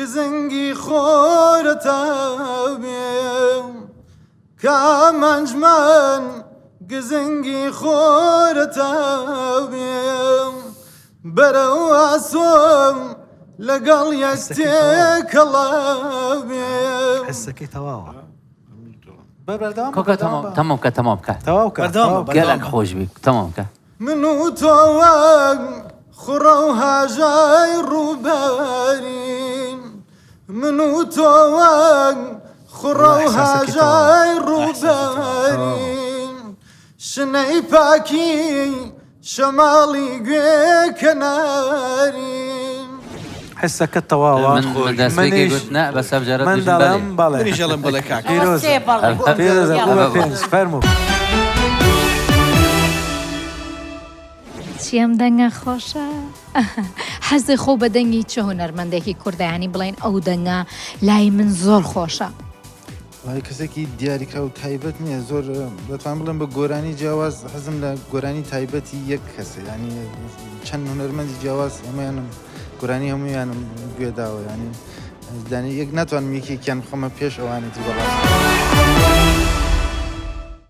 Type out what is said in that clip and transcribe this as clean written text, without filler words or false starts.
گزنگی خۆرەتە بێ کامانجمان گزنگی خۆرەتە بێ بەرەو ئاسۆم لەگەڵ یەک تێکەڵە بێ. حسەکەی تەواوە. کاکە تەمام تەمام کە تەمام کە تەواو کە بەردەوام بە، گەلەک خۆش بی تەمام کە. من و تۆ وەک خوڕە و هاژای ڕووبارین من و تۆ وەک خوڕە و هاژای ڕووبارین شنەی پاکی شەماڵی گوێ کەنارین. حسەکە تەواوە من من دەستپێکی منیش گوت نا بەس ئەم جارە من دژم بەلێ. دەڵێم بەڵێ منیش ئەڵێم بەڵێ کاکە. پیرۆزە سێ بەڵێ. پیرۆزە بوو بە ئەمە پێنج فەرموو. چی ئەم دەنگە خۆشە حەزی خۆ بە دەنگی چ هونەرمەندێکی کوردە یانی بڵێن ئەو دەنگە لای من زۆر خۆشە. وەڵای کەسێکی دیاریکراو تایبەت نییە زۆر دەتوانم بڵێم بە گۆرانی جیاواز حەزم لە گۆرانی تایبەتی یەک کەسە ینی چەند هونەرمەندی جیاواز هەمویانم گۆرانی هەمویانم گوێداوە ینی دانی یەک ناتوانم یەکێکیان بخەمە پێش ئەوانی تر بەڕاست.